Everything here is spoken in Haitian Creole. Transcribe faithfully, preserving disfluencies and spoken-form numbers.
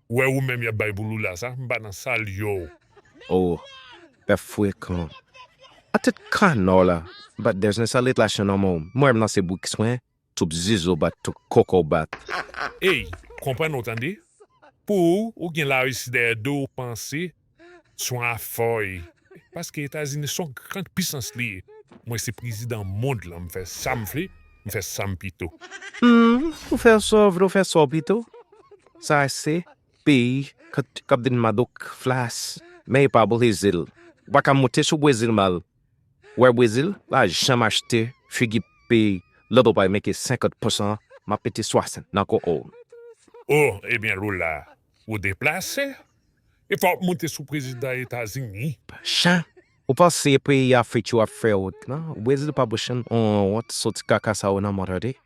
Ou wè ou menm y ap bay pou Lula sa, m pa nan salye w. Oh, pè frekan. Atèt kanò la. But there's no salute la chan nan mwen. Mwen m nan se bouki swen. Tout zizo bat, tout koko bat. Ey, konprann ou tande? Pou ou, ou gen Larisi dèyè do w panse sou afè w. Paske Etazini se yon gran pisans li ye. Mwen se prezidan mond lan, m fè sa m vle, m fè sa m pito. Hmm, ou fè sa w vle, ou fè sa w pito. Sa se peyi k ap di madouk flas, men e pa Brezil. Ou pa ka moute sou Brezil mal. Wè Brezil, pa janm achte figi peyi lòt ou pa menke senkant pousan, m ap mete swasant nan ko ou. Oh, ebyen Lula, ou deplase? E fò w ap moute sou prezidan Etazini. Chan, ou panse peyi Afrik yo ap fè wont lan? Brezil pa bouchan on wont soti kaka sa yo nan mond tande.